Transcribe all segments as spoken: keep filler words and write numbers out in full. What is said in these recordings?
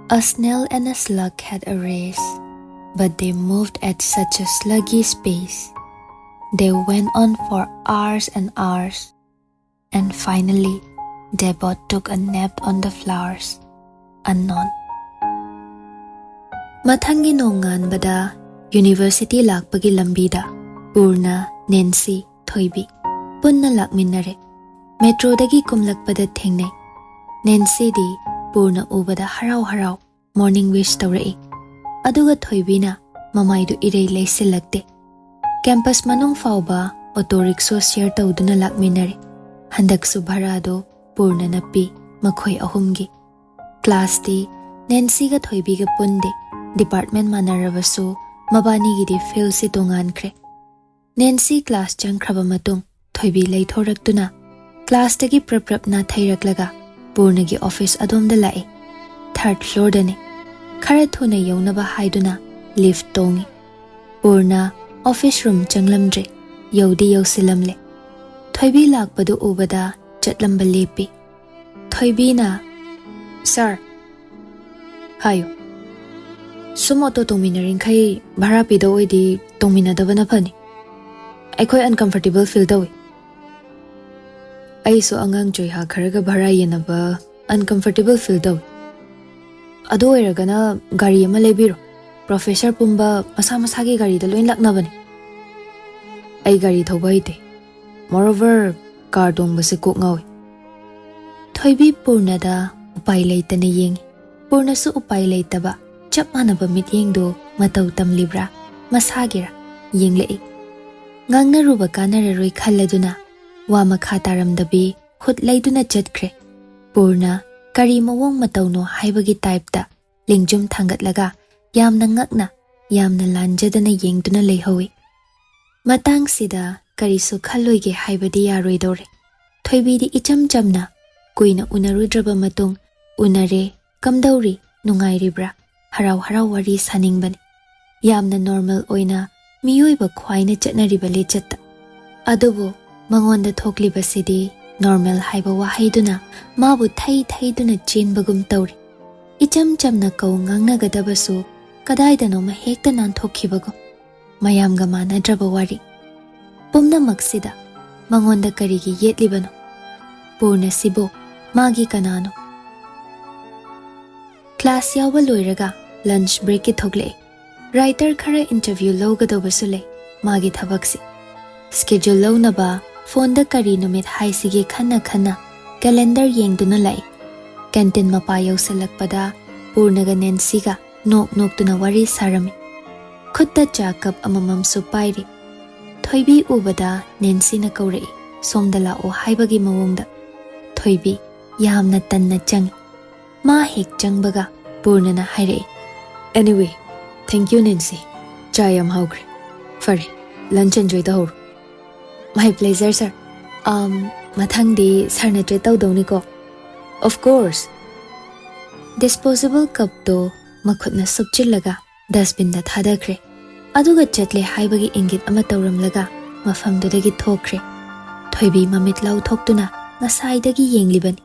A snail and a slug had a race, but they moved at such a sluggish pace. They went on for hours and hours, and finally, they both took a nap on the flowers. Unknown. ꯃꯊꯪꯒꯤ ꯅꯣꯡꯉꯥꯟꯕꯗ university ꯂꯥꯛꯄꯒꯤ ꯂꯝꯕꯤꯗ ꯄꯨꯔꯅ, ꯅꯦꯟꯁꯤ, ꯊꯣꯏꯕꯤ ꯄꯨꯟꯅ ꯂꯥꯛꯃꯤꯟꯅꯔꯦ꯫ Metroꯗꯒꯤ ꯀꯨꯝꯂꯛꯄꯗ ꯊꯦꯡꯅꯩ꯫ ꯅꯦꯟꯁꯤꯗꯤ ꯄꯨꯔꯅ ꯎꯕꯗ ꯍꯔꯥꯎ ꯍꯔꯥꯎ morning wish ꯇꯧꯔꯛꯏ꯫ ꯑꯗꯨꯒ ꯊꯣꯏꯕꯤꯅ ꯃꯃꯥꯏꯗꯨ ꯏꯔꯩ ꯂꯩꯁꯤꯜꯂꯛꯇꯦ꯫ Campus ꯃꯅꯨꯡ ꯐꯥꯎꯕ auto rickshaw share ꯇꯧꯗꯨꯅ ꯂꯥꯛꯃꯤꯟꯅꯔꯦ꯫ ꯍꯟꯗꯛꯁꯨ ꯚꯔꯥꯗꯨ ꯄꯨꯔꯅꯅ ꯄꯤ, ꯃꯈꯣꯏ ꯑꯍꯨꯝꯒꯤ꯫ Classꯇꯤ ꯅꯦꯟꯁꯤꯒ ꯊꯣꯏꯕꯤꯒ ꯄꯨꯟꯗꯦ꯫ Department ꯃꯥꯟꯅꯔꯕꯁꯨ ꯃꯕꯥꯅꯤꯒꯤꯗꯤ fieldꯁꯤ ꯇꯣꯉꯥꯟꯈ꯭ꯔꯦ꯫ ꯅꯦꯟꯁꯤ class ꯆꯪꯈ꯭ꯔꯕ ꯃꯇꯨꯡ ꯊꯣꯏꯕꯤ ꯂꯩꯊꯣꯔꯛꯇꯨꯅ classꯇꯒꯤ ꯄ꯭ꯔꯞ ꯄ꯭ꯔꯞ ꯅꯥꯊꯩꯔꯛꯂꯒ ꯄꯨꯔꯅꯒꯤ office ꯑꯗꯣꯝꯗ ꯂꯥꯛꯏ꯫ Third floorꯗꯅꯤ꯫ ꯈꯔ ꯊꯨꯅ ꯌꯧꯅꯕ ꯍꯥꯏꯗꯨꯅ lift ꯇꯣꯡꯏ꯫ Purna office room ꯆꯪꯂꯝꯗ꯭ꯔꯦ꯫ ꯌꯧꯗꯤ ꯌꯧꯁꯤꯜꯂꯝꯂꯦ꯫ ꯊꯣꯏꯕꯤ ꯂꯥꯛꯄꯗꯨ ꯎꯕꯗ ꯆꯠꯂꯝꯕ ꯂꯦꯞꯄꯤ꯫ ꯊꯣꯏꯕꯤꯅ, "Sir, ꯍꯥꯏꯌꯨ꯫ ꯁꯨꯝ auto ꯇꯣꯡꯃꯤꯟꯅꯔꯤꯡꯈꯩ ꯚꯔꯥ ꯄꯤꯗꯧ ꯑꯣꯏꯗꯤ ꯇꯣꯡꯃꯤꯟꯅꯗꯕꯅ ꯐꯅꯤ꯫ ꯑꯩꯈꯣꯏ uncomfortable feel ꯇꯧꯏ꯫ ꯑꯩꯁꯨ ꯑꯉꯥꯡ ꯆꯣꯏꯍꯥ ꯈꯔꯒ ꯚꯔꯥ ꯌꯦꯟꯅꯕ uncomfortable feel ꯇꯧꯏ꯫ ꯑꯗꯨ ꯑꯣꯏꯔꯒꯅ ꯒꯥꯔꯤ ꯑꯃ ꯂꯩꯕꯤꯔꯣ꯫ Professor ꯄꯨꯝꯕ ꯃꯁꯥ ꯃꯁꯥꯒꯤ ꯒꯥꯔꯤꯗ ꯂꯣꯏ ꯂꯥꯛꯅꯕꯅꯤ꯫ ꯑꯩ ꯒꯥꯔꯤ ꯊꯧꯕ ꯍꯩꯇꯦ꯫ Moreover, car ꯇꯣꯡꯕꯁꯦ ꯀꯣꯛ ꯉꯥꯎꯏ꯫" ꯊꯣꯏꯕꯤ ꯄꯨꯔꯅꯗ ꯎꯄꯥꯏ ꯂꯩꯇꯅ ꯌꯦꯡꯏ꯫ ꯄꯨꯔꯅꯁꯨ ꯎꯄꯥꯏ ꯂꯩꯇꯕ ꯆꯞ ꯃꯥꯟꯅꯕ ꯃꯤꯠꯌꯦꯡꯗꯨ ꯃꯇꯧ ꯇꯝꯂꯤꯕ꯭ꯔꯥ, ꯃꯁꯥꯒꯤꯔꯥ ꯌꯦꯡꯂꯛꯏ꯫ ꯉꯥꯡꯅꯔꯨꯕ ꯀꯥꯟꯅꯔꯔꯣꯏ ꯈꯜꯂꯗꯨꯅ ꯋꯥ ꯃꯈꯥ ꯇꯥꯔꯝꯗꯕꯤ ꯈꯨꯠ ꯂꯩꯗꯨꯅ ꯆꯠꯈ꯭ꯔꯦ꯫ ꯄꯨꯔꯅ ꯀꯔꯤ ꯃꯑꯣꯡ ꯃꯇꯧꯅꯣ ꯍꯥꯏꯕꯒꯤ typeꯇ ꯂꯦꯡꯖꯨꯝ ꯊꯥꯡꯒꯠꯂꯒ ꯌꯥꯝꯅ ꯉꯛꯅ, ꯌꯥꯝꯅ ꯂꯥꯟꯖꯗꯅ ꯌꯦꯡꯗꯨꯅ ꯂꯩꯍꯧꯏ꯫ ꯃꯇꯥꯡꯁꯤꯗ ꯀꯔꯤꯁꯨ ꯈꯜꯂꯣꯏꯒꯦ ꯍꯥꯏꯕꯗꯤ ꯌꯥꯔꯣꯏꯗꯧꯔꯦ꯫ ꯊꯣꯏꯕꯤꯗꯤ ꯏꯆꯝ ꯆꯝꯅ ꯀꯨꯏꯅ ꯎꯅꯔꯨꯗ꯭ꯔꯕ ꯃꯇꯨꯡ ꯎꯅꯔꯦ, ꯀꯝꯗꯧꯔꯤ, ꯅꯨꯡꯉꯥꯏꯔꯤꯕ꯭ꯔꯥ, ꯍꯔꯥꯎ ꯍꯔꯥꯎ ꯋꯥꯔꯤ ꯁꯥꯅꯤꯡꯕꯅꯤ꯫ ꯌꯥꯝꯅ normal ꯑꯣꯏꯅ ꯃꯤꯑꯣꯏꯕ ꯈ꯭ꯋꯥꯏꯅ ꯆꯠꯅꯔꯤꯕ ꯂꯤꯆꯠꯇ꯫ ꯑꯗꯨꯕꯨ ꯃꯉꯣꯟꯗ ꯊꯣꯛꯂꯤꯕꯁꯤꯗꯤ normal ꯍꯥꯏꯕ ꯋꯥꯍꯩꯗꯨꯅ ꯃꯥꯕꯨ ꯊꯩ ꯊꯩꯗꯨꯅ ꯆꯦꯟꯕꯒꯨꯝ ꯇꯧꯔꯤ꯫ ꯏꯆꯝ ꯆꯝꯅ ꯀꯧ ꯉꯥꯡꯅꯒꯗꯕꯁꯨ ꯀꯗꯥꯏꯗꯅꯣꯃ ꯍꯦꯛꯇ ꯅꯥꯟꯊꯣꯛꯈꯤꯕꯒꯨꯝ꯫ ꯃꯌꯥꯝꯒ ꯃꯥꯟꯅꯗ꯭ꯔꯕ ꯋꯥꯔꯤ꯫ ꯄꯨꯝꯅꯃꯛꯁꯤꯗ ꯃꯉꯣꯟꯗ ꯀꯔꯤꯒꯤ ꯌꯦꯠꯂꯤꯕꯅꯣ? ꯄꯨꯔꯅꯁꯤꯕꯨ ꯃꯥꯒꯤ ꯀꯅꯥꯅꯣ? ꯀ꯭ꯂꯥꯁ ꯌꯥꯎꯕ ꯂꯣꯏꯔꯒ ꯂꯟꯆ ꯕ꯭ꯔꯦꯛꯀꯤ ꯊꯣꯛꯂꯛꯑꯦ꯫ ꯔꯥꯏꯇꯔ ꯈꯔ ꯏꯟꯇꯔꯚ꯭ꯌꯨ ꯂꯧꯒꯗꯧꯕꯁꯨ ꯂꯩ꯫ ꯃꯥꯒꯤ ꯊꯕꯛꯁꯤ ꯁ꯭ꯀꯦꯗ꯭ꯌꯨꯜ ꯂꯧꯅꯕ ꯐꯣꯟꯗ ꯀꯔꯤ ꯅꯨꯃꯤꯠ ꯍꯥꯏꯁꯤꯒꯦ ꯈꯟꯅ ꯈꯟꯅ ꯀꯦꯂꯦꯟꯗꯔ ꯌꯦꯡꯗꯨꯅ ꯂꯥꯛꯏ꯫ ꯀꯦꯟꯇꯤꯟ ꯃꯄꯥ ꯌꯧꯁꯜꯂꯛꯄꯗ ꯄꯨꯔꯅꯒ ꯅꯦꯟꯁꯤꯒ ꯅꯣꯛ ꯅꯣꯛꯇꯨꯅ ꯋꯥꯔꯤ ꯁꯥꯔꯝꯃꯤ꯫ ꯈꯨꯠꯇ ꯆꯥ ꯀꯞ ꯑꯃꯃꯝꯁꯨ ꯄꯥꯏꯔꯤ꯫ ꯊꯣꯏꯕꯤ ꯎꯕꯗ ꯅꯦꯟꯁꯤꯅ ꯀꯧꯔꯛꯏ, "ꯁꯣꯝꯗ ꯂꯥꯛꯑꯣ" ꯍꯥꯏꯕꯒꯤ ꯃꯑꯣꯡꯗ꯫ ꯊꯣꯏꯕꯤ ꯌꯥꯝꯅ ꯇꯟꯅ ꯆꯪꯉꯤ꯫ ꯃꯥ ꯍꯦꯛ ꯆꯪꯕꯒ ꯄꯨꯔꯅꯅ ꯍꯥꯏꯔꯛꯏ, "Anyway, thank you, ꯅꯦꯟꯁꯤ꯫ ꯆꯥ ꯌꯥꯝ ꯍꯥꯎꯈ꯭ꯔꯦ꯫ ꯐꯔꯦ, ꯂꯟꯆ ꯑꯦꯟꯖꯣꯏ ꯇꯧꯍꯧꯔꯣ꯫" "My pleasure, sir꯫ ꯑꯝ, ꯃꯊꯪꯗꯤ ꯁꯥꯔꯅ ꯇ꯭ꯔꯤꯠ ꯇꯧꯗꯧꯅꯤꯀꯣ?" "Of course꯫" ꯗꯤꯁꯄꯣꯖꯦꯕꯜ ꯀꯞꯇꯣ ꯃꯈꯨꯠꯅ ꯁꯨꯞꯆꯤꯜꯂꯒ ꯗꯁꯕꯤꯟꯗ ꯊꯥꯗꯈ꯭ꯔꯦ꯫ ꯑꯗꯨꯒ ꯆꯠꯂꯦ ꯍꯥꯏꯕꯒꯤ ꯏꯪꯒꯤꯠ ꯑꯃ ꯇꯧꯔꯝꯂꯒ ꯃꯐꯝꯗꯨꯗꯒꯤ ꯊꯣꯛꯈ꯭ꯔꯦ꯫ ꯊꯣꯏꯕꯤ ꯃꯃꯤꯠ ꯂꯥꯎꯊꯣꯛꯇꯨꯅ ꯉꯁꯥꯏꯗꯒꯤ ꯌꯦꯡꯂꯤꯕꯅꯤ꯫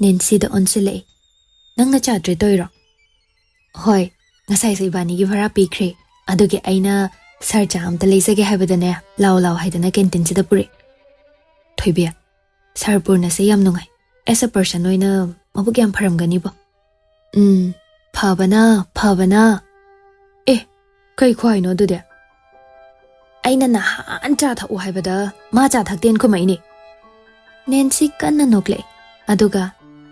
ꯅꯦꯟꯁꯤꯗ ꯑꯣꯟꯁꯤꯜꯂꯛꯏ꯫ "ꯅꯪꯅ ꯆꯥ ꯇ꯭ꯔꯤꯠ ꯇꯧꯔꯤꯔꯣ?" "ꯍꯣꯏ, ꯉꯁꯥꯏꯁꯨ ꯏꯕꯥꯅꯤꯒꯤ ꯚꯔꯥ ꯄꯤꯈ꯭ꯔꯦ꯫ ꯑꯗꯨꯒꯤ ꯑꯩꯅ ꯁꯥꯔ ꯆꯥ ꯑꯝꯇ ꯂꯩꯖꯒꯦ ꯍꯥꯏꯕꯗꯅꯦ, ꯂꯥꯎ ꯂꯥꯎ ꯍꯥꯏꯗꯅ ꯀꯦꯟꯇꯤꯟꯁꯤꯗ ꯄꯨꯔꯛꯑꯦ꯫" "ꯊꯣꯏꯕꯤ, ꯁꯥꯔ ꯄꯨꯔꯅꯁꯦ ꯌꯥꯝ ꯅꯨꯡꯉꯥꯏ꯫ As a person ꯑꯣꯏꯅ ꯃꯕꯨꯛ ꯌꯥꯝ ꯐꯔꯝꯒꯅꯤꯕꯣ꯫" "ꯎꯝ, ꯐꯕꯅ, ꯐꯕꯅ꯫" "ꯑꯦ, ꯀꯩ ꯈꯨꯍꯥꯏꯅꯣ ꯑꯗꯨꯗꯤ?" "ꯑꯩꯅ ꯅꯍꯥꯟ ꯆꯥ ꯊꯛꯎ ꯍꯥꯏꯕꯗ ꯃꯥ ꯆꯥ ꯊꯛꯇꯦꯅ ꯈꯨꯝꯃꯛꯏꯅꯦ꯫" ꯅꯦꯟꯁꯤ ꯀꯟꯅ ꯅꯣꯛꯂꯛꯏ꯫ ꯑꯗꯨꯒ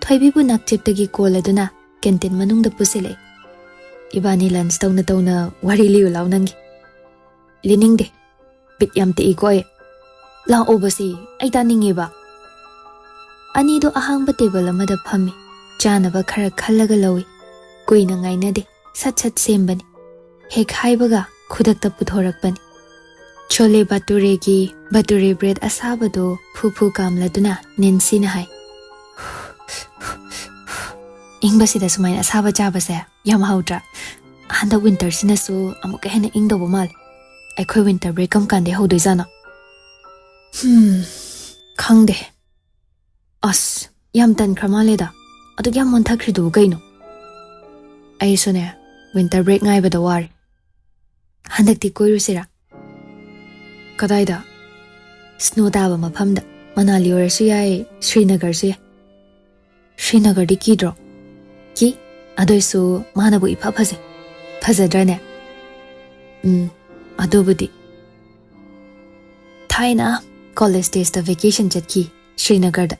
ꯊꯣꯏꯕꯤꯕꯨ ꯅꯥꯛꯆꯦꯞꯇꯒꯤ ꯀꯣꯜꯂꯗꯨꯅ ꯀꯦꯟꯇꯤꯟ ꯃꯅꯨꯡꯗ ꯄꯨꯁꯤꯜꯂꯛꯏ꯫ "ꯏꯕꯥꯅꯤ ꯂꯟꯆ ꯇꯧꯅ ꯇꯧꯅ ꯋꯥꯔꯤ ꯂꯤꯌꯨ ꯂꯥꯎ ꯅꯪꯒꯤ꯫" "ꯂꯤꯅꯤꯡꯗꯦ꯫ ꯕꯤꯠ ꯌꯥꯝ ꯇꯦꯛꯏꯀꯣ ꯑꯩ꯫" "ꯂꯥꯛꯑꯣꯕꯁꯤ, ꯑꯩ ꯇꯥꯅꯤꯡꯉꯦꯕ꯫" ꯑꯅꯤꯗꯣ ꯑꯍꯥꯡꯕ ꯇꯦꯕꯜ ꯑꯃꯗ ꯐꯝꯃꯤ꯫ ꯆꯥꯅꯕ ꯈꯔ ꯈꯜꯂꯒ ꯂꯧꯏ꯫ ꯀꯨꯏꯅ ꯉꯥꯏꯅꯗꯦ, ꯁꯠ ꯁꯠ ꯁꯦꯝꯕꯅꯤ꯫ ꯍꯦꯛ ꯍꯥꯏꯕꯒ ꯈꯨꯗꯛꯇ ꯄꯨꯊꯣꯔꯛꯄꯅꯤ꯫ ꯆꯣꯂꯦ ꯕꯇꯨꯔꯦꯒꯤ ꯕꯇꯨꯔꯦ ꯕ꯭ꯔꯦꯗ ꯑꯁꯥꯕꯗꯣ ꯐꯨ ꯐꯨ ꯀꯥꯝꯂꯗꯨꯅ ꯅꯦꯟꯁꯤꯅ ꯍꯥꯏ, "ꯏꯪꯕꯁꯤꯗ ꯁꯨꯃꯥꯏꯅ ꯑꯁꯥꯕ ꯆꯥꯕꯁꯦ ꯌꯥꯝ ꯍꯥꯎꯇ꯭ꯔꯥ? ꯍꯟꯗꯛ ꯋꯤꯟꯇꯔꯁꯤꯅꯁꯨ ꯑꯃꯨꯛꯀ ꯍꯦꯟꯅ ꯏꯪꯗꯧꯕ ꯃꯥꯜꯂꯦ꯫ ꯑꯩꯈꯣꯏ ꯋꯤꯟꯇꯔ ꯕ꯭ꯔꯦꯛ ꯀꯔꯝ ꯀꯥꯟꯗꯩ ꯍꯧꯗꯣꯏꯖꯥꯠꯅꯣ?" "ꯍꯝ, ꯈꯪꯗꯦ꯫ ꯑꯁ, ꯌꯥꯝ ꯇꯟꯈ꯭ꯔ ꯃꯥꯜꯂꯦꯗ꯫ ꯑꯗꯨꯛ ꯌꯥꯝ ꯃꯣꯟꯊꯈ꯭ꯔꯤꯗꯨꯕꯨ ꯀꯩꯅꯣ?" ꯑꯩꯁꯨꯅꯦ, winter break ꯉꯥꯏꯕꯗ ꯋꯥꯔꯦ꯫ ꯍꯟꯗꯛꯇꯤ ꯀꯣꯏꯔꯨꯁꯤꯔꯥ? ꯀꯗꯥꯏꯗ? Snow ꯇꯥꯕ ꯃꯐꯝꯗ꯫ ꯃꯅꯥꯂꯤ ꯑꯣꯏꯔꯁꯨ ꯌꯥꯏ, ꯁ꯭ꯔꯤꯅꯒꯔꯁꯨ ꯌꯥꯏ꯫ ꯁ꯭ꯔꯤꯅꯒꯔꯗꯤ ꯀꯤꯗ꯭ꯔꯣ? ꯀꯤ꯫ ꯑꯗꯨꯏꯁꯨ ꯃꯥꯅꯕꯨ ꯏꯐ ꯐꯖꯩ꯫ ꯐꯖꯗ꯭ꯔꯅꯦ? ꯎꯝ, ꯑꯗꯨꯕꯨꯗꯤ꯫ ꯊꯥꯏꯅ college daysꯇ vacation ꯆꯠꯈꯤ ꯁ꯭ꯔꯤꯅꯒꯔꯗ꯫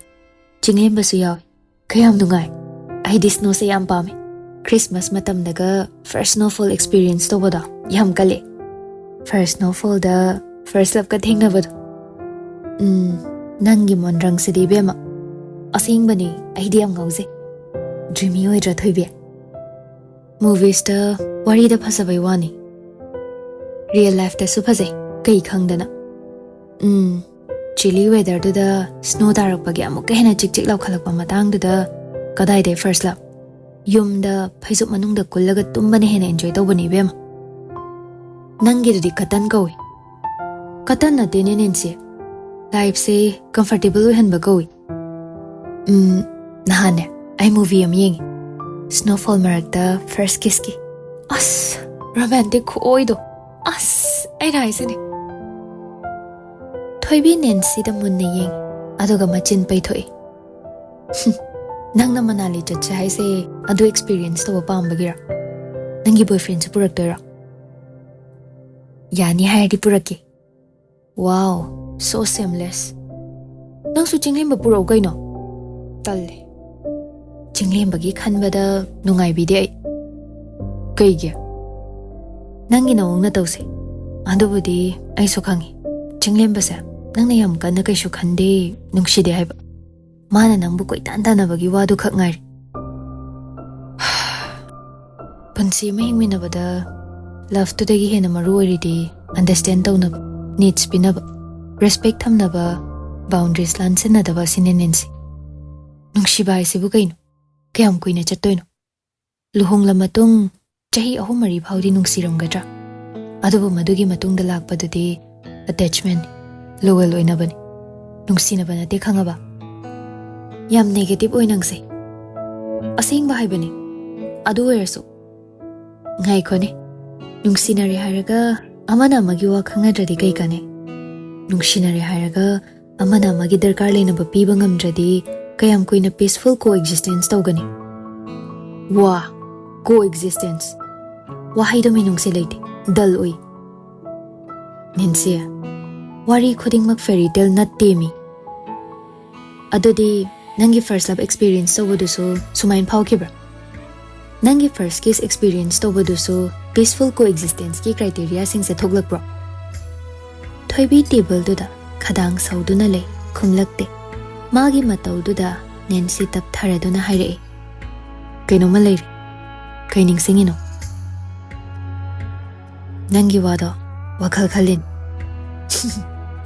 ꯆꯤꯡꯂꯦꯝꯕꯁꯨ ꯌꯥꯎꯏ꯫ ꯀꯌꯥꯝ ꯅꯨꯡꯉꯥꯏ꯫ ꯑꯩꯗꯤ snowꯁꯦ ꯌꯥꯝ ꯄꯥꯝꯃꯦ꯫ Christmas ꯃꯇꯝꯗꯒ first snowfall experience ꯇꯧꯕꯗꯣ ꯌꯥꯝ ꯀꯜꯂꯦ꯫ First snowfallꯗ first loveꯀ ꯊꯦꯡꯅꯕꯗꯣ꯫ ꯎꯝ, ꯅꯪꯒꯤ ꯃꯣꯟꯗ꯭ꯔꯪꯁꯤꯗꯤ ꯏꯕꯦꯝꯃ꯫ ꯑꯁꯦꯡꯕꯅꯤ, ꯑꯩꯗꯤ ꯌꯥꯝ ꯉꯥꯎꯖꯩ꯫ Dreamy ꯑꯣꯏꯗ꯭ꯔꯥ, ꯊꯣꯏꯕꯤ? Moviesꯇ ꯋꯥꯔꯤꯗ ꯐꯖꯕꯩ ꯋꯥꯅꯤ, real lifeꯇꯁꯨ ꯐꯖꯩ꯫ ꯀꯩ ꯈꯪꯗꯅ? ꯎꯝ, chilly weatherꯗꯨꯗ snow ꯇꯥꯔꯛꯄꯒꯤ ꯑꯃꯨꯛꯀ ꯍꯦꯟꯅ ꯆꯤꯛ ꯆꯤꯛ ꯂꯥꯎꯈꯠꯂꯛꯄ ꯃꯇꯥꯡꯗꯨꯗ ꯀꯗꯥꯏꯗꯩ first love? ꯌꯨꯝꯗ ꯐꯩꯖꯨꯞ ꯃꯅꯨꯡꯗ ꯀꯨꯜꯂꯒ ꯇꯨꯝꯕꯅ ꯍꯦꯟꯅ enjoy ꯇꯧꯕꯅꯤ ꯏꯕꯦꯝꯃ꯫ ꯅꯪꯒꯤꯗꯨꯗꯤ curtain ꯀꯧꯏ꯫ Curtain ꯅꯠꯇꯦꯅꯦ ꯅꯦꯟꯁꯤ, lifeꯁꯦ comfortable ꯑꯣꯏꯍꯟꯕ ꯀꯧꯏ꯫ ꯎꯝ, ꯅꯍꯥꯟꯅꯦ, ꯑꯩ movie ꯑꯃ ꯌꯦꯡꯉꯤ꯫ Snowfall ꯃꯔꯛꯇ first kissꯀꯤ꯫ ꯑꯁ, romantic ꯈꯨꯑꯣꯏꯗꯣ꯫ ꯑꯁ, ꯑꯩꯅ ꯍꯥꯏꯁꯤꯅꯦ꯫ ꯊꯣꯏꯕꯤ ꯅꯦꯟꯁꯤꯗ ꯃꯨꯟꯅ ꯌꯦꯡꯉꯤ, ꯑꯗꯨꯒ ꯃꯆꯤꯟ ꯄꯩꯊꯣꯛꯏ꯫ "ꯍꯨꯝ, ꯅꯪꯅ ꯃꯅꯥꯂꯤ ꯆꯠꯁꯦ ꯍꯥꯏꯁꯦ ꯑꯗꯨ experience ꯇꯧꯕ ꯄꯥꯝꯕꯒꯤꯔ? ꯅꯪꯒꯤ boyfriendꯁꯨ ꯄꯨꯔꯛꯇꯣꯏꯔꯣ?" "ꯌꯥꯅꯤ ꯍꯥꯏꯔꯗꯤ ꯄꯨꯔꯛꯀꯦ꯫" Wow, so shameless. ꯅꯪꯁꯨ ꯆꯤꯡꯂꯦꯝꯕ ꯄꯨꯔꯛꯎ ꯀꯩꯅꯣ꯫ ꯇꯜꯂꯦ꯫ ꯆꯤꯡꯂꯦꯝꯕꯒꯤ ꯈꯟꯕꯗ ꯅꯨꯡꯉꯥꯏꯕꯤꯗꯦ ꯑꯩ꯫ ꯀꯩꯒꯤ? ꯅꯪꯒꯤ ꯅꯑꯣꯡꯅ ꯇꯧꯁꯦ꯫ ꯑꯗꯨꯕꯨꯗꯤ ꯑꯩꯁꯨ ꯈꯪꯉꯤ꯫ ꯆꯤꯡꯂꯦꯝꯕꯁꯦ ꯅꯪꯅ ꯌꯥꯝ ꯀꯟꯅ ꯀꯩꯁꯨ ꯈꯟꯗꯦ, ꯅꯨꯡꯁꯤꯗꯦ ꯍꯥꯏꯕ꯫ ꯃꯥꯅ ꯅꯪꯕꯨ ꯀꯣꯏꯇꯥꯟ ꯇꯥꯟꯅꯕꯒꯤ ꯋꯥꯗꯨ ꯈꯛ ꯉꯥꯏꯔꯦ꯫ ꯄꯨꯟꯁꯤ ꯑꯃ ꯍꯤꯡꯃꯤꯟꯅꯕꯗ loveꯇꯨꯗꯒꯤ ꯍꯦꯟꯅ ꯃꯔꯨ ꯑꯣꯏꯔꯤꯗꯤ understand ꯇꯧꯅꯕ, needs ꯄꯤꯅꯕ, respect ꯊꯝꯅꯕ, boundaries ꯂꯥꯟꯁꯤꯟꯅꯗꯕ ꯑꯁꯤꯅꯦ ꯅꯦꯟꯁꯤ꯫ ꯅꯨꯡꯁꯤꯕ ꯍꯥꯏꯁꯤꯕꯨ ꯀꯩꯅꯣ? ꯀꯌꯥꯝ ꯀꯨꯏꯅ ꯆꯠꯇꯣꯏꯅꯣ? ꯂꯨꯍꯣꯡꯂ ꯃꯇꯨꯡ ꯆꯍꯤ ꯑꯍꯨꯝ ꯃꯔꯤ ꯐꯥꯎꯗꯤ ꯅꯨꯡꯁꯤꯔꯝꯒꯗ꯭ꯔꯥ? ꯑꯗꯨꯕꯨ ꯃꯗꯨꯒꯤ ꯃꯇꯨꯡꯗ ꯂꯥꯛꯄꯗꯨꯗꯤ attachment, loyal ꯑꯣꯏꯅꯕꯅꯤ꯫ ꯅꯨꯡꯁꯤꯅꯕ ꯅꯠꯇꯦ, ꯈꯪꯉꯕ? ꯌꯥꯝ negative ꯑꯣꯏ ꯅꯪꯁꯦ꯫ ꯑꯁꯦꯡꯕ ꯍꯥꯏꯕꯅꯤ꯫ ꯑꯗꯨ ꯑꯣꯏꯔꯁꯨ ꯉꯥꯏꯈꯣꯅꯦ, ꯅꯨꯡꯁꯤꯅꯔꯦ ꯍꯥꯏꯔꯒ ꯑꯃꯅ ꯑꯃꯒꯤ ꯋꯥ ꯈꯪꯅꯗ꯭ꯔꯗꯤ ꯀꯩ ꯀꯥꯟꯅꯩ? ꯅꯨꯡꯁꯤꯅꯔꯦ ꯍꯥꯏꯔꯒ ꯑꯃꯅ ꯑꯃꯒꯤ ꯗꯔꯀꯥꯔ ꯂꯩꯅꯕ ꯄꯤꯕ ꯉꯝꯗ꯭ꯔꯗꯤ ꯀꯌꯥꯝ ꯀꯨꯏꯅ peaceful coexistence ꯇꯧꯒꯅꯤ? ꯋꯥ, coexistence, ꯋꯥꯍꯩꯗꯣ ꯃꯤꯅꯨꯡꯁꯤ ꯂꯩꯇꯦ, dull ꯑꯣꯏ꯫ ꯅꯦꯟꯁꯤ, ꯋꯥꯔꯤ ꯈꯨꯗꯤꯡꯃꯛ fairy tale ꯅꯠꯇꯦꯃꯤ꯫ ꯑꯗꯨꯗꯤ ꯅꯪꯒꯤ first love experience ꯇꯧꯕꯗꯨꯁꯨ ꯁꯨꯃꯥꯏꯅ ꯐꯥꯎꯈꯤꯕ꯭ꯔꯥ? ꯅꯪꯒꯤ first kiss experience ꯇꯧꯕꯗꯨꯁꯨ peaceful coexistence ꯀꯤ criteria ꯁꯤꯡꯁꯦ ꯊꯣꯛꯂꯛꯄ꯭ꯔꯣ? ꯊꯣꯏꯕꯤ ꯇꯦꯕꯜꯗꯨꯗ ꯈꯗꯥꯡ ꯁꯧꯗꯨꯅ ꯂꯩ, ꯈꯨꯝꯂꯛꯇꯦ꯫ ꯃꯥꯒꯤ ꯃꯇꯧꯗꯨꯗ ꯅꯦꯟꯁꯤ ꯇꯞꯊꯔꯗꯨꯅ ꯍꯥꯏꯔꯛꯏ, "ꯀꯩꯅꯣꯝꯃ ꯂꯩꯔꯦ꯫ ꯀꯩ ꯅꯤꯡꯁꯤꯡꯉꯤꯅꯣ?" "ꯅꯪꯒꯤ ꯋꯥꯗꯣ ꯋꯥꯈꯜ ꯈꯜꯂꯤꯅꯤ꯫"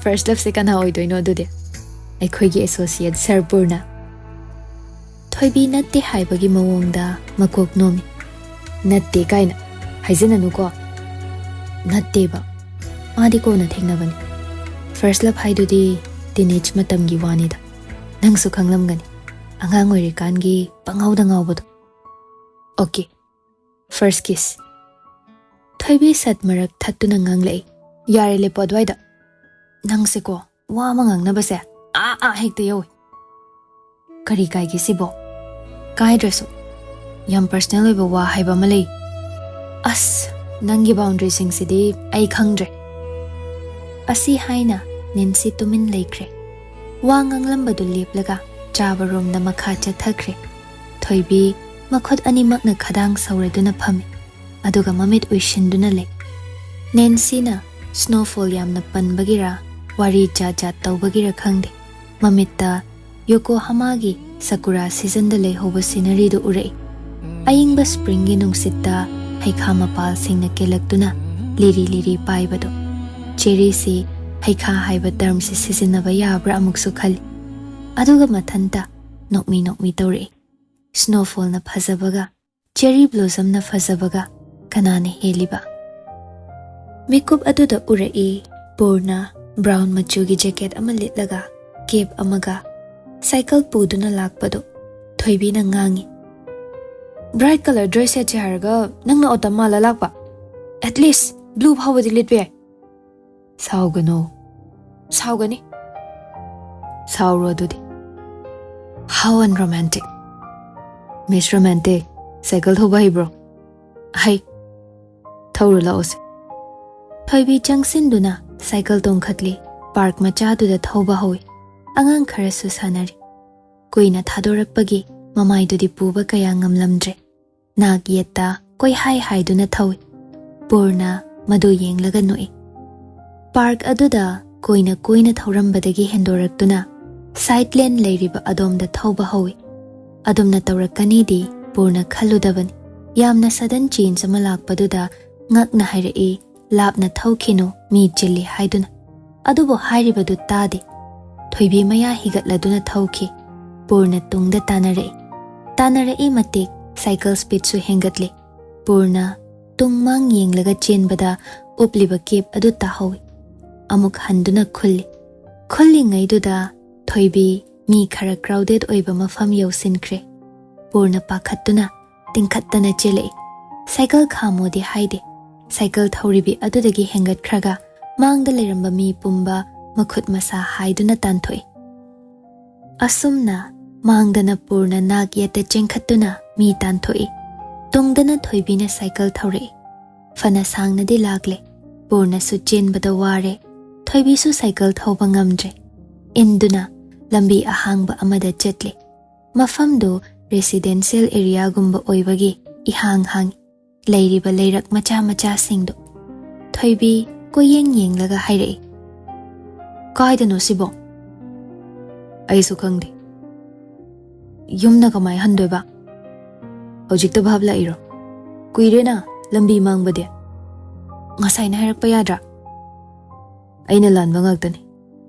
"First love ꯁꯦ ꯀꯅꯥ ꯑꯣꯏꯗꯣꯏꯅꯣ ꯑꯗꯨꯗꯤ?" "ꯑꯩꯈꯣꯏꯒꯤ associate ꯁꯔ ꯄꯨꯔꯅ꯫" ꯊꯣꯏꯕꯤ ꯅꯠꯇꯦ ꯍꯥꯏꯕꯒꯤ ꯃꯑꯣꯡꯗ ꯃꯀꯣꯛ ꯅꯣꯝꯃꯤ꯫ "ꯅꯠꯇꯦ ꯀꯥꯏꯅ ꯍꯥꯏꯖꯤꯟꯅꯅꯨꯀꯣ꯫" "ꯅꯠꯇꯦꯕ, ꯃꯥꯗꯤ ꯀꯣꯟꯅ ꯊꯦꯡꯅꯕꯅꯤ꯫ First love ꯍꯥꯏꯗꯨꯗꯤ teenage ꯃꯇꯝꯒꯤ ꯋꯥꯅꯤꯗ꯫ ꯅꯪꯁꯨ ꯈꯪꯂꯝꯒꯅꯤ, ꯑꯉꯥꯡ ꯑꯣꯏꯔꯤꯀꯥꯟꯒꯤ ꯄꯪꯉꯥꯎꯗ ꯉꯥꯎꯕꯗꯣ꯫" "Okay, first kiss꯫" ꯊꯣꯏꯕꯤ ꯁꯠ ꯃꯔꯛ ꯊꯠꯇꯨꯅ ꯉꯥꯡꯂꯛꯏ, "ꯌꯥꯔꯦ, ꯂꯦꯞꯄꯣ ꯑꯗꯨꯋꯥꯏꯗ꯫ ꯅꯪꯁꯦꯀꯣ, ꯋꯥ ꯑꯃ ꯉꯥꯡꯅꯕꯁꯦ ꯑꯥ ꯑꯥ ꯍꯦꯛꯇ ꯌꯧꯏ꯫ ꯀꯔꯤ ꯀꯥꯏꯒꯦ ꯁꯤꯕꯣ?" "ꯀꯥꯏꯗ꯭ꯔꯁꯨ, ꯌꯥꯝ personal ꯑꯣꯏꯕ ꯋꯥ ꯍꯥꯏꯕ ꯑꯃ ꯂꯩ꯫" "ꯑꯁ, ꯅꯪꯒꯤ boundary ꯁꯤꯡꯁꯤꯗꯤ ꯑꯩ ꯈꯪꯗ꯭ꯔꯦ꯫" ꯑꯁꯤ ꯍꯥꯏꯅ ꯅꯦꯟꯁꯤ ꯇꯨꯃꯤꯟ ꯂꯩꯈ꯭ꯔꯦ꯫ ꯋꯥ ꯉꯥꯡꯂꯝꯕꯗꯨ ꯂꯦꯞꯂꯒ ꯆꯥꯕ ꯔꯣꯝꯗ ꯃꯈꯥ ꯆꯠꯊꯈ꯭ꯔꯦ꯫ ꯊꯣꯏꯕꯤ ꯃꯈꯨꯠ ꯑꯅꯤꯃꯛꯅ ꯈꯗꯥꯡ ꯁꯧꯔꯗꯨꯅ ꯐꯝꯃꯤ, ꯑꯗꯨꯒ ꯃꯃꯤꯠ ꯎꯏꯁꯤꯟꯗꯨꯅ ꯂꯩ꯫ ꯅꯦꯟꯁꯤꯅ snowfall ꯌꯥꯝꯅ ꯄꯟꯕꯒꯤꯔ, ꯋꯥꯔꯤ ꯖꯥꯠ ꯖꯥꯠ ꯇꯧꯕꯒꯤꯔ ꯈꯪꯗꯦ, ꯃꯃꯤꯠꯇ ꯌꯣꯀꯣꯍꯥꯃꯥꯒꯤ ꯁꯀꯨꯔꯥ season ꯗ ꯂꯩꯍꯧꯕ scenery ꯗꯨ ꯎꯔꯛꯏ꯫ ꯑꯏꯪꯕ spring ꯒꯤ ꯅꯨꯡꯁꯤꯠꯇ ꯍꯩꯈꯥ ꯃꯄꯥꯜꯁꯤꯡꯅ ꯀꯦꯜꯂꯛꯇꯨꯅ ꯂꯤꯔꯤ ꯂꯤꯔꯤ ꯄꯥꯏꯕꯗꯣ꯫ ꯆꯦꯔꯤꯁꯤ ꯍꯩꯈꯥ ꯍꯥꯏꯕ term ꯁꯤ ꯁꯤꯖꯤꯟꯅꯕ ꯌꯥꯕ꯭ꯔꯥ ꯑꯃꯨꯛꯁꯨ ꯈꯜꯂꯤ꯫ ꯑꯗꯨꯒ ꯃꯊꯟꯇ ꯅꯣꯛꯃꯤ ꯅꯣꯛꯃꯤ ꯇꯧꯔꯛꯏ꯫ Snowfall ꯅ ꯐꯖꯕꯒ, cherry blossom ꯅ ꯐꯖꯕꯒ ꯀꯅꯥꯅ ꯍꯦꯜꯂꯤꯕ? ꯃꯤꯀꯨꯞ ꯑꯗꯨꯗ ꯎꯔꯛꯏ, ꯄꯨꯔꯅ brown ꯃꯆꯨꯒꯤ jacket ꯑꯃ ꯂꯤꯠꯂꯒ, cap ꯑꯃꯒ cycle ꯄꯨꯗꯨꯅ ꯂꯥꯛꯄꯗꯨ꯫ ꯊꯣꯏꯕꯤꯅ ꯉꯥꯡꯉꯤ, Bright color dress ꯁꯦꯠꯁꯦ ꯍꯥꯏꯔꯒ ꯅꯪꯅ ꯑꯣꯇꯝ ꯃꯥꯜꯂ ꯂꯥꯛꯄ꯫ At least blue ꯐꯥꯎꯕꯗꯤ ꯂꯤꯠꯄ ꯌꯥꯏ꯫ ꯁꯥꯎꯒꯅꯨ꯫ ꯁꯥꯎꯒꯅꯤ꯫ ꯁꯥꯎꯔꯣ ꯑꯗꯨꯗꯤ꯫ How unromantic. Miss Romantic, cycle ꯊꯧꯕ ꯍꯩꯕ꯭ꯔꯣ? ꯍꯩ꯫ ꯊꯧꯔꯨ ꯂꯥꯛꯑꯣꯁꯦ꯫ ꯊꯣꯏꯕꯤ ꯆꯪꯁꯤꯟꯗꯨꯅ ꯁꯥꯏꯀꯜ ꯇꯣꯡꯈꯠꯂꯤ꯫ ꯄꯥꯔꯛ ꯃꯆꯥꯗꯨꯗ ꯊꯧꯕ ꯍꯧꯏ꯫ ꯑꯉꯥꯡ ꯈꯔꯁꯨ ꯁꯥꯟꯅꯔꯤ꯫ ꯀꯨꯏꯅ ꯊꯥꯗꯣꯔꯛꯄꯒꯤ ꯃꯃꯥꯏꯗꯨꯗꯤ ꯄꯨꯕ ꯀꯌꯥ ꯉꯝꯂꯝꯗ꯭ꯔꯦ꯫ ꯅꯥꯛ ꯌꯦꯠꯇ ꯀꯣꯏꯍꯥꯏ ꯍꯥꯏꯗꯨꯅ ꯊꯧꯏ꯫ ꯄꯨꯔꯅ ꯃꯗꯨ ꯌꯦꯡꯂꯒ ꯅꯣꯛꯏ꯫ ꯄꯥꯔꯛ ꯑꯗꯨꯗ ꯀꯣꯏꯅ ꯀꯣꯏꯅ ꯊꯧꯔꯝꯕꯗꯒꯤ ꯍꯦꯟꯗꯣꯔꯛꯇꯨꯅ ꯁꯥꯏꯠ ꯂꯦꯟ ꯂꯩꯔꯤꯕ ꯑꯗꯣꯝꯗ ꯊꯧꯕ ꯍꯧꯏ꯫ ꯑꯗꯨꯝꯅ ꯇꯧꯔꯛꯀꯅꯤꯗꯤ ꯄꯨꯔꯅ ꯈꯜꯂꯨꯗꯕꯅꯤ꯫ ꯌꯥꯝꯅ sudden change ꯑꯃ ꯂꯥꯛꯄꯗꯨꯗ ꯉꯛꯅ ꯍꯥꯏꯔꯛꯏ, "ꯂꯥꯞꯅ ꯊꯧꯈꯤꯅꯨ, ꯃꯤ ꯆꯤꯜꯂꯤ" ꯍꯥꯏꯗꯨꯅ꯫ ꯑꯗꯨꯕꯨ ꯍꯥꯏꯔꯤꯕꯗꯨ ꯇꯥꯗꯦ꯫ ꯊꯣꯏꯕꯤ ꯃꯌꯥ ꯍꯤꯒꯠꯂꯗꯨꯅ ꯊꯧꯈꯤ꯫ ꯄꯨꯔꯅ ꯇꯨꯡꯗ ꯇꯥꯟꯅꯔꯛꯏ꯫ ꯇꯥꯟꯅꯔꯛꯏ ꯃꯇꯤꯛ ꯁꯥꯏꯀꯜ ꯁ꯭ꯄꯤꯗꯁꯨ ꯍꯦꯟꯒꯠꯂꯤ꯫ ꯄꯨꯔꯅ ꯇꯨꯡ ꯃꯥꯡ ꯌꯦꯡꯂꯒ ꯆꯦꯟꯕꯗ ꯎꯞꯂꯤꯕ ꯀꯦꯞ ꯑꯗꯨ ꯇꯥꯍꯧꯏ꯫ ꯑꯃꯨꯛ ꯍꯟꯗꯨꯅ ꯈꯨꯜꯂꯤ꯫ ꯈꯨꯜꯂꯤꯉꯩꯗꯨꯗ ꯊꯣꯏꯕꯤ ꯃꯤ ꯈꯔ crowded ꯑꯣꯏꯕ ꯃꯐꯝ ꯌꯧꯁꯤꯟꯈ꯭ꯔꯦ꯫ ꯄꯨꯔꯅ ꯄꯥꯈꯠꯇꯨꯅ ꯇꯤꯡꯈꯠꯇꯅ ꯆꯦꯜꯂꯛꯏ꯫ ꯁꯥꯏꯀꯜ ꯈꯥꯝꯃꯣꯗꯤ ꯍꯥꯏꯗꯦ꯫ ꯁꯥꯏꯀꯜ ꯊꯧꯔꯤꯕꯤ ꯑꯗꯨꯗꯒꯤ ꯍꯦꯟꯒꯠꯈ꯭ꯔꯒ ꯃꯥꯡꯗ ꯂꯩꯔꯝꯕ ꯃꯤ ꯄꯨꯝꯕ ꯃꯈꯨꯠ ꯃꯁꯥ ꯍꯥꯏꯗꯨꯅ ꯇꯥꯟꯊꯣꯛꯏ꯫ ꯑꯁꯨꯝꯅ ꯃꯥꯡꯗꯅ ꯄꯨꯔꯅ ꯅꯥꯛ ꯌꯦꯠꯇ ꯆꯦꯟꯈꯠꯇꯨꯅ ꯃꯤ ꯇꯥꯟꯊꯣꯛꯏ꯫ ꯇꯨꯡꯗꯅ ꯊꯣꯏꯕꯤꯅ ꯁꯥꯏꯀꯜ ꯊꯧꯔꯛꯏ꯫ ꯐꯅ ꯁꯥꯡꯅꯗꯤ ꯂꯥꯛꯂꯦ꯫ ꯄꯨꯔꯅꯁꯨ ꯆꯦꯟꯕꯗ ꯋꯥꯔꯦ꯫ ꯊꯣꯏꯕꯤꯁꯨ ꯁꯥꯏꯀꯜ ꯊꯧꯕ ꯉꯝꯗ꯭ꯔꯦ꯫ ꯏꯟꯗꯨꯅ ꯂꯝꯕꯤ ꯑꯍꯥꯡꯕ ꯑꯃꯗ ꯆꯠꯂꯤ꯫ ꯃꯐꯝꯗꯨ residential areaꯒꯨꯝꯕ ꯑꯣꯏꯕꯒꯤ ꯏꯍꯥꯡ ꯍꯥꯡꯏ꯫ ꯂꯩꯔꯤꯕ ꯂꯩꯔꯛ ꯃꯆꯥ ꯃꯆꯥꯁꯤꯡꯗꯨ꯫ ꯊꯣꯏꯕꯤ ꯀꯣꯏꯌꯦꯡ ꯌꯦꯡꯂꯒ ꯍꯥꯏꯔꯛꯏ, "ꯀꯥꯏꯗꯅꯣ ꯁꯤꯕꯣ?" "ꯑꯩꯁꯨ ꯈꯪꯗꯦ꯫ ꯌꯨꯝꯅ ꯀꯃꯥꯏ ꯍꯟꯗꯣꯏꯕ? ꯍꯧꯖꯤꯛꯇ ꯚꯥꯞ ꯂꯥꯛꯏꯔꯣ? ꯀꯨꯏꯔꯦꯅ ꯂꯝꯕꯤ ꯃꯥꯡꯕꯗꯤ꯫ ꯉꯁꯥꯏꯅ ꯍꯥꯏꯔꯛꯄ ꯌꯥꯗ꯭ꯔꯥ?" "ꯑꯩꯅ ꯂꯥꯟꯕ ꯉꯥꯛꯇꯅꯤ꯫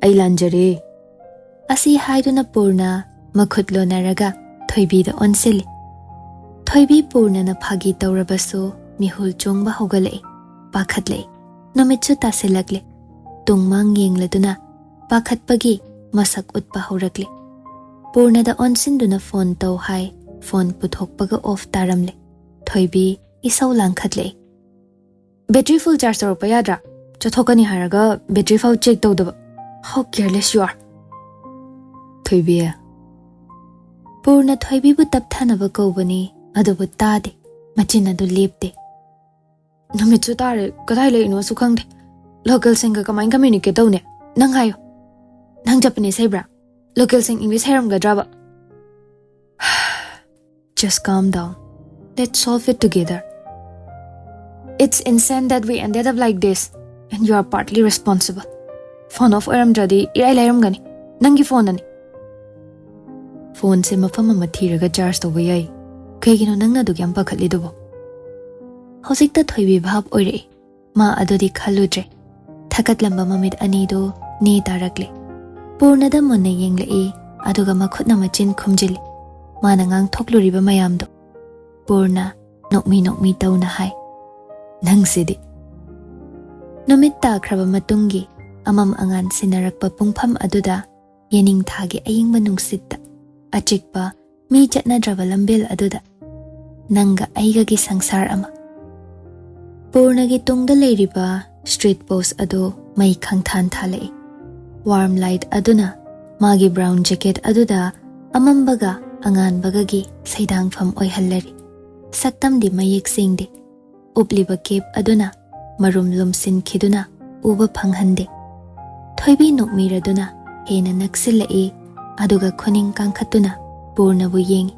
ꯑꯩ ꯂꯥꯟꯖꯔꯦ꯫" ꯑꯁꯤ ꯍꯥꯏꯗꯨꯅ ꯄꯨꯔꯅ ꯃꯈꯨꯠ ꯂꯣꯟꯅꯔꯒ ꯊꯣꯏꯕꯤꯗ ꯑꯣꯟꯁꯤꯜꯂꯤ꯫ ꯊꯣꯏꯕꯤ ꯄꯨꯔꯅꯅ ꯐꯥꯒꯤ ꯇꯧꯔꯕꯁꯨ ꯃꯤꯍꯨꯜ ꯆꯣꯡꯕ ꯍꯧꯒꯠꯂꯛꯏ, ꯄꯥꯈꯠꯂꯛꯏ꯫ ꯅꯨꯃꯤꯠꯁꯨ ꯇꯥꯁꯤꯜꯂꯛꯂꯦ꯫ ꯇꯨꯡ ꯃꯥꯡ ꯌꯦꯡꯂꯗꯨꯅ ꯄꯥꯈꯠꯄꯒꯤ ꯃꯁꯛ ꯎꯠꯄ ꯍꯧꯔꯛꯂꯦ꯫ ꯄꯨꯔꯅꯗ ꯑꯣꯟꯁꯤꯟꯗꯨꯅ ꯐꯣꯟ ꯇꯧ ꯍꯥꯏ꯫ Phone ꯄꯨꯊꯣꯛꯄꯒ of ꯇꯥꯔꯝꯂꯦ꯫ ꯊꯣꯏꯕꯤ ꯏꯁꯧ ꯂꯥꯡꯈꯠꯂꯛꯏ꯫ "ꯕꯦꯇ꯭ꯔꯤ ꯐꯨꯜ ꯆꯥꯔꯖ ꯇꯧꯔꯛꯄ ꯌꯥꯗ꯭ꯔꯥ? ꯆꯠꯊꯣꯛꯀꯅꯤ ꯍꯥꯏꯔꯒ ꯕꯦꯇ꯭ꯔꯤ ꯐꯥꯎ ꯆꯦꯛ ꯇꯧꯗꯕ꯫ How careless you are!" "ꯊꯣꯏꯕꯤ!" ꯄꯨꯔꯅ ꯊꯣꯏꯕꯤꯕꯨ ꯇꯞꯊꯅꯕ ꯀꯧꯕꯅꯤ, ꯑꯗꯨꯕꯨ ꯇꯥꯗꯦ꯫ ꯃꯆꯤꯟ ꯑꯗꯨ ꯂꯦꯞꯇꯦ꯫ "ꯅꯨꯃꯤꯠꯁꯨ ꯇꯥꯔꯦ, ꯀꯗꯥꯏ ꯂꯩꯔꯤꯅꯣꯁꯨ ꯈꯪꯗꯦ꯫ ꯂꯣꯀꯦꯜꯁꯤꯡꯒ ꯀꯃꯥꯏꯅ ꯀꯝꯃ꯭ꯌꯨꯅꯤꯀꯦꯠ ꯇꯧꯅꯤ? ꯅꯪ ꯍꯥꯏꯌꯣ꯫ ꯅꯪ ꯖꯄꯅꯤꯁ ꯍꯩꯕ꯭ꯔꯥ? ꯂꯣꯀꯦꯜꯁꯤꯡ English ꯍꯩꯔꯝꯒꯗ꯭ꯔꯕ?" "Just calm down. Let's solve it together. It's insane that we ended up like this, and you are partly responsible. Phone off ꯑꯣꯏꯔꯝꯗ꯭ꯔꯗꯤ ꯏꯔꯥꯏ ꯂꯥꯏꯔꯝꯒꯅꯤ꯫ ꯅꯪꯒꯤ ꯐꯣꯟ ꯑꯅꯤ꯫ ꯐꯣꯟꯁꯦ ꯃꯐꯝ ꯑꯃ ꯊꯤꯔꯒ ꯆꯥꯔꯖ ꯇꯧꯕ ꯌꯥꯏ꯫ ꯀꯩꯒꯤꯅꯣ ꯅꯪꯅ ꯑꯗꯨꯛ ꯌꯥꯝ ꯄꯥꯈꯠꯂꯤꯗꯨꯕꯣ?" ꯍꯧꯖꯤꯛꯇ ꯊꯣꯏꯕꯤ ꯚꯥꯞ ꯑꯣꯏꯔꯛꯏ꯫ ꯃꯥ ꯑꯗꯨꯗꯤ ꯈꯜꯂꯨꯗ꯭ꯔꯦ꯫ ꯊꯀꯠꯂꯝꯕ ꯃꯃꯤꯠ ꯑꯅꯤꯗꯨ ꯅꯦ ꯇꯥꯔꯛꯂꯦ꯫ ꯄꯨꯔꯅꯗ ꯃꯨꯟꯅ ꯌꯦꯡꯂꯛꯏ, ꯑꯗꯨꯒ ꯃꯈꯨꯠꯅ ꯃꯆꯤꯟ ꯈꯨꯝꯖꯤꯜꯂꯤ꯫ ꯃꯥꯅ ꯉꯥꯡꯊꯣꯛꯂꯨꯔꯤꯕ ꯃꯌꯥꯝꯗꯣ꯫ ꯄꯨꯔꯅ ꯅꯣꯛꯃꯤ ꯅꯣꯛꯃꯤ ꯇꯧꯅ ꯍꯥꯏ, "ꯅꯪꯁꯤꯗꯤ!" ꯅꯨꯃꯤꯠ ꯇꯥꯈ꯭ꯔꯕ ꯃꯇꯨꯡꯒꯤ ꯑꯃꯝ ꯑꯉꯥꯟ ꯁꯤꯟꯅꯔꯛꯄ ꯄꯨꯡꯐꯝ ꯑꯗꯨꯗ, ꯌꯦꯅꯤꯡꯊꯥꯒꯤ ꯑꯌꯤꯡꯕ ꯅꯨꯡꯁꯤꯠꯇ, ꯑꯆꯤꯛꯄ ꯃꯤ ꯆꯠꯅꯗ꯭ꯔꯕ ꯂꯝꯕꯦꯜ ꯑꯗꯨꯗ, ꯅꯪꯒ ꯑꯩꯒꯒꯤ ꯁꯪꯁꯥꯔ ꯑꯃ꯫ ꯄꯨꯔꯅꯒꯤ ꯇꯨꯡꯗ ꯂꯩꯔꯤꯕ ꯁ꯭ꯇ꯭ꯔꯤꯠ ꯄꯣꯁ ꯑꯗꯨ ꯃꯩ ꯈꯪꯊꯥꯟ ꯊꯥꯜꯂꯛꯏ꯫ ꯋꯥꯔꯝ ꯂꯥꯏꯠ ꯑꯗꯨꯅ ꯃꯥꯒꯤ ꯕ꯭ꯔꯥꯎꯟ ꯖꯦꯀꯦꯠ ꯑꯗꯨꯗ ꯑꯃꯝꯕꯒ ꯑꯉꯥꯟꯕꯒꯒꯤ ꯁꯩꯗꯥꯡꯐꯝ ꯑꯣꯏꯍꯜꯂꯔꯤ꯫ ꯁꯛꯇꯝꯗꯤ ꯃꯌꯦꯛ ꯁꯦꯡꯗꯦ꯫ ꯎꯞꯂꯤꯕ ꯀꯦꯞ ꯑꯗꯨꯅ ꯃꯔꯨꯝ ꯂꯨꯝꯁꯤꯟꯈꯤꯗꯨꯅ ꯎꯕ ꯐꯪꯍꯟꯗꯦ꯫ ꯊꯣꯏꯕꯤ ꯅꯣꯛꯃꯤꯔꯗꯨꯅ ꯍꯦꯟꯅ ꯅꯛꯁꯤꯜꯂꯛꯏ, ꯑꯗꯨꯒ ꯈꯨꯅꯤꯡ ꯀꯥꯡꯈꯠꯇꯨꯅ ꯄꯨꯔꯅꯕꯨ ꯌꯦꯡꯏ꯫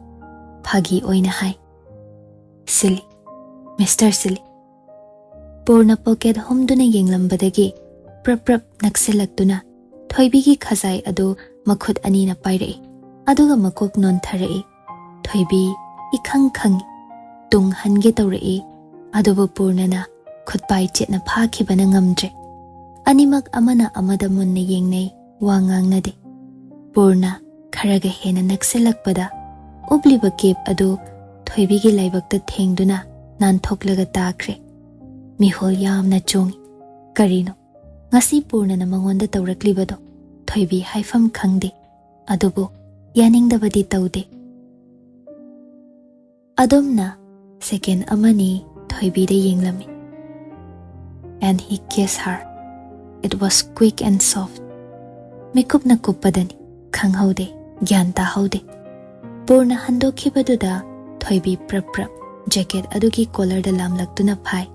ꯐꯥꯒꯤ ꯑꯣꯏꯅ ꯍꯥꯏ, "ꯁꯤꯂꯤ, ꯃꯤꯁꯇꯔ ꯁꯤꯂꯤ꯫" ꯄꯨꯔꯅ ꯄꯣꯀꯦꯠ ꯍꯨꯝꯗꯨꯅ ꯌꯦꯡꯂꯝꯕꯗꯒꯤ ꯄ꯭ꯔꯞ ꯄ꯭ꯔꯞ ꯅꯛꯁꯤꯜꯂꯛꯇꯨꯅ ꯊꯣꯏꯕꯤꯒꯤ ꯈꯖꯥꯏ ꯑꯗꯨ ꯃꯈꯨꯠ ꯑꯅꯤꯅ ꯄꯥꯏꯔꯛꯏ, ꯑꯗꯨꯒ ꯃꯀꯣꯛ ꯅꯣꯟꯊꯔꯛꯏ꯫ ꯊꯣꯏꯕꯤ ꯏꯈꯪ ꯈꯪꯏ, ꯇꯨꯡ ꯍꯟꯒꯦ ꯇꯧꯔꯛꯏ, ꯑꯗꯨꯕꯨ ꯄꯨꯔꯅꯅ ꯈꯨꯠꯄꯥꯏ ꯆꯦꯠꯅ ꯐꯥꯈꯤꯕꯅ ꯉꯝꯗ꯭ꯔꯦ꯫ ꯑꯅꯤꯃꯛ ꯑꯃꯅ ꯑꯃꯗ ꯃꯨꯟꯅ ꯌꯦꯡꯅꯩ, ꯋꯥ ꯉꯥꯡꯅꯗꯦ꯫ ꯄꯨꯔꯅ ꯈꯔꯒ ꯍꯦꯟꯅ ꯅꯛꯁꯤꯜꯂꯛꯄꯗ, ꯎꯞꯂꯤꯕ ꯀꯦꯞ ꯑꯗꯨ ꯊꯣꯏꯕꯤꯒꯤ ꯂꯥꯏꯕꯛꯇ ꯊꯦꯡꯗꯨꯅ ꯅꯥꯟꯊꯣꯛꯂꯒ ꯇꯥꯈ꯭ꯔꯦ꯫ ꯃꯤꯍꯨꯜ ꯌꯥꯝꯅ ꯆꯣꯡꯏ꯫ ꯀꯔꯤꯅꯣ ꯉꯁꯤ ꯄꯨꯔꯅꯅ ꯃꯉꯣꯟꯗ ꯇꯧꯔꯛꯂꯤꯕꯗꯣ? ꯊꯣꯏꯕꯤ ꯍꯥꯏꯐꯝ ꯈꯪꯗꯦ, ꯑꯗꯨꯕꯨ ꯌꯥꯅꯤꯡꯗꯕꯗꯤ ꯇꯧꯗꯦ꯫ ꯑꯗꯨꯝꯅ second ꯑꯃꯅꯤ ꯊꯣꯏꯕꯤꯗ ꯌꯦꯡꯂꯝꯃꯤ꯫ And he kissed her. It was quick and soft. ꯃꯤꯀꯨꯞꯅ ꯀꯨꯞꯄꯗꯅꯤ, ꯈꯪꯍꯧꯗꯦ, ꯒ꯭ꯌꯥꯟ ꯇꯥꯍꯧꯗꯦ꯫ ꯄꯨꯔꯅ ꯍꯟꯗꯣꯛꯈꯤꯕꯗꯨꯗ ꯊꯣꯏꯕꯤ ꯄ꯭ꯔꯞ ꯄ꯭ꯔꯞ jacket ꯑꯗꯨꯒꯤ collarꯗ ꯂꯥꯝꯂꯛꯇꯨꯅ ꯐꯥꯏ꯫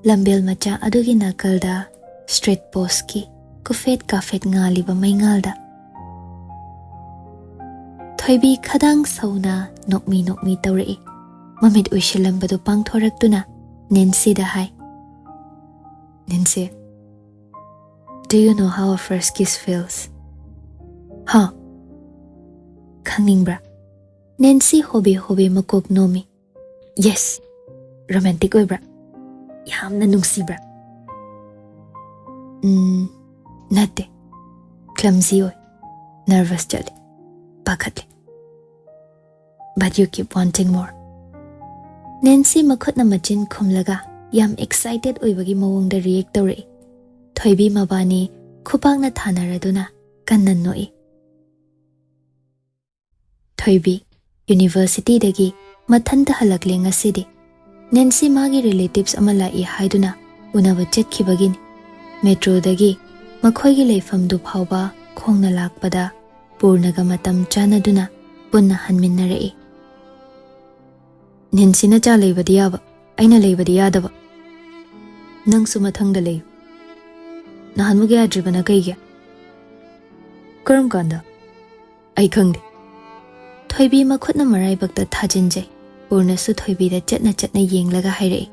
ꯂꯝꯕꯦꯜ ꯃꯆꯥ ꯑꯗꯨꯒꯤ ꯅꯥꯀꯜꯗ street postꯀꯤ ꯀꯨꯐꯦꯠ ꯀꯥꯐꯦꯠ ꯉꯥꯜꯂꯤꯕ ꯃꯩꯉꯥꯜꯗ ꯊꯣꯏꯕꯤ ꯈꯗꯥꯡ ꯁꯧꯅ ꯅꯣꯛꯃꯤ ꯅꯣꯛꯃꯤ ꯇꯧꯔꯛꯏ꯫ ꯃꯃꯤꯠ ꯎꯏꯁꯤꯜꯂꯝꯕꯗꯨ ꯄꯥꯡꯊꯣꯔꯛꯇꯨꯅ ꯅꯦꯟꯁꯤꯗ ꯍꯥꯏ, "Nancy, do you know how a first kiss feels?" "ꯍꯥ? ꯈꯪꯅꯤꯡꯕ꯭ꯔꯥ?" ꯅꯦꯟꯁꯤ ꯍꯣꯕꯦ ꯍꯣꯕꯦ ꯃꯀꯣꯛ ꯅꯣꯝꯃꯤ꯫ "Yes꯫ Romantic ꯑꯣꯏꯕ꯭ꯔꯥ? ꯌꯥꯝꯅ ꯅꯨꯡꯁꯤꯕ꯭ꯔꯥ?" "ꯎꯝ, ꯅꯠꯇꯦ꯫ Clumsy ꯑꯣꯏ꯫ Nervous ꯆꯠꯂꯤ꯫ ꯄꯥꯈꯠꯂꯤ꯫ But you keep wanting more." ꯅꯦꯟꯁꯤ ꯃꯈꯨꯠꯅ ꯃꯆꯤꯟ ꯈꯨꯝꯂꯒ ꯌꯥꯝ excited ꯑꯣꯏꯕꯒꯤ ꯃꯑꯣꯡꯗ react ꯇꯧꯔꯛꯏ꯫ ꯊꯣꯏꯕꯤ ꯃꯕꯥꯅꯤ ꯈꯨꯄꯥꯛꯅ ꯊꯥꯅꯔꯗꯨꯅ ꯀꯟꯅ ꯅꯣꯛꯏ꯫ ꯊꯣꯏꯕꯤ universityꯗꯒꯤ ꯃꯊꯟꯇ ꯍꯜꯂꯛꯂꯦ ꯉꯁꯤꯗꯤ꯫ ꯅꯦꯟꯁꯤ ꯃꯥꯒꯤ relatives ꯑꯃ ꯂꯥꯛꯏ ꯍꯥꯏꯗꯨꯅ ꯎꯅꯕ ꯆꯠꯈꯤꯕꯒꯤꯅꯤ꯫ Metroꯗꯒꯤ ꯃꯈꯣꯏꯒꯤ ꯂꯩꯐꯝꯗꯨ ꯐꯥꯎꯕ ꯈꯣꯡꯅ ꯂꯥꯛꯄꯗ ꯄꯨꯔꯅꯒ ꯃꯇꯝ ꯆꯥꯟꯅꯗꯨꯅ ꯄꯨꯟꯅ ꯍꯟꯃꯤꯟꯅꯔꯛꯏ꯫ "ꯅꯦꯟꯁꯤꯅ ꯆꯥ ꯂꯩꯕꯗꯤ ꯌꯥꯕ, ꯑꯩꯅ ꯂꯩꯕꯗꯤ ꯌꯥꯗꯕ꯫ ꯅꯪꯁꯨ ꯃꯊꯪꯗ ꯂꯩꯌꯨ꯫ ꯅꯍꯥꯟꯃꯨꯛ ꯌꯥꯗ꯭ꯔꯤꯕꯅ ꯀꯩꯒꯤ?" "ꯀꯔꯝ ꯀꯥꯟꯗ?" "ꯑꯩ ꯈꯪꯗꯦ꯫" ꯊꯣꯏꯕꯤ ꯃꯈꯨꯠꯅ ꯃꯔꯥꯏꯕꯛꯇ ꯊꯥꯖꯤꯟꯖꯩ꯫ ꯄꯨꯔꯅꯁꯨ ꯊꯣꯏꯕꯤꯗ ꯆꯠꯅ ꯆꯠꯅ ꯌꯦꯡꯂꯒ ꯍꯥꯏꯔꯛꯏ,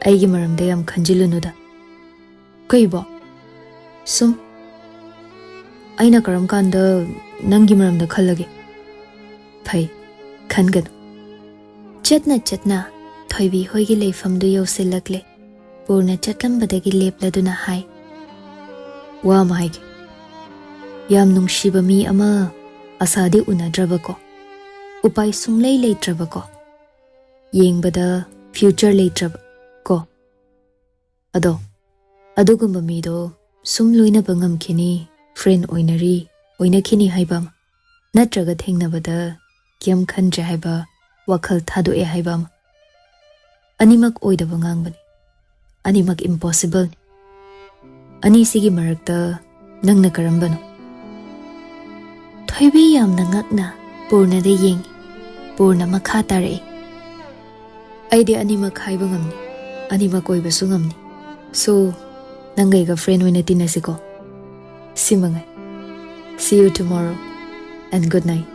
"ꯑꯩꯒꯤ ꯃꯔꯝꯗ ꯌꯥꯝ ꯈꯟꯖꯤꯜꯂꯨꯅꯨꯗ꯫" "ꯀꯩꯕꯣ?" "ꯁꯨꯝ꯫ ꯑꯩꯅ ꯀꯔꯝ ꯀꯥꯟꯗ ꯅꯪꯒꯤ ꯃꯔꯝꯗ ꯈꯜꯂꯒꯦ?" "ꯐꯩ, ꯈꯟꯒꯅꯨ꯫" ꯆꯠꯅ ꯆꯠꯅ ꯊꯣꯏꯕꯤ ꯍꯣꯏꯒꯤ ꯂꯩꯐꯝꯗꯨ ꯌꯧꯁꯤꯜꯂꯛꯂꯦ꯫ ꯄꯨꯔꯅ ꯆꯠꯂꯝꯕꯗꯒꯤ ꯂꯦꯞꯂꯗꯨꯅ ꯍꯥꯏ, "ꯋꯥ ꯑꯃ ꯍꯥꯏꯒꯦ꯫ ꯌꯥꯝ ꯅꯨꯡꯁꯤꯕ ꯃꯤ ꯑꯃ ꯑꯁꯥꯗꯤ ꯎꯅꯗ꯭ꯔꯕꯀꯣ, ꯎꯄꯥꯏ ꯁꯨꯡꯂꯩ ꯂꯩꯇ꯭ꯔꯕꯀꯣ, ꯌꯦꯡꯕꯗ future ꯂꯩꯇ꯭ꯔꯕ ꯀꯣ꯫ ꯑꯗꯣ ꯑꯗꯨꯒꯨꯝꯕ ꯃꯤꯗꯣ ꯁꯨꯝ ꯂꯣꯏꯅꯕ ꯉꯝꯈꯤꯅꯤ, friend ꯑꯣꯏꯅꯔꯤ, ꯑꯣꯏꯅꯈꯤꯅꯤ ꯍꯥꯏꯕ ꯑꯃ꯫ ꯅꯠꯇ꯭ꯔꯒ ꯊꯦꯡꯅꯕꯗ ꯀꯩꯝ ꯈꯟꯗ꯭ꯔꯦ ꯍꯥꯏꯕ ꯋꯥꯈꯜ ꯊꯥꯗꯣꯛꯑꯦ ꯍꯥꯏꯕ ꯑꯃ꯫ ꯑꯅꯤꯃꯛ ꯑꯣꯏꯗꯕ ꯉꯥꯡꯕꯅꯤ꯫ ꯑꯅꯤꯃꯛ impossible ꯅꯤ꯫ ꯑꯅꯤꯁꯤꯒꯤ ꯃꯔꯛꯇ ꯅꯪꯅ ꯀꯔꯝꯕꯅꯣ? ꯊꯣꯏꯕꯤ ꯌꯥꯝꯅ ꯉꯛꯅ ꯄꯨꯔꯅꯗ ꯌꯦꯡꯉꯤ꯫ ꯄꯨꯔꯅ ꯃꯈꯥ ꯇꯥꯔꯛꯏ, "ꯑꯩꯗꯤ ꯑꯅꯤꯃꯛ ꯍꯥꯏꯕ ꯉꯝꯅꯤ, ꯑꯅꯤꯃꯛ ꯑꯣꯏꯕꯁꯨ ꯉꯝꯅꯤ꯫ So, ꯅꯪꯒ ꯑꯩꯒ friend ꯑꯣꯏꯅ ꯇꯤꯟꯅꯁꯤꯀꯣ꯫ ꯁꯤ ꯃꯉꯥꯏ꯫ See you tomorrow and good night."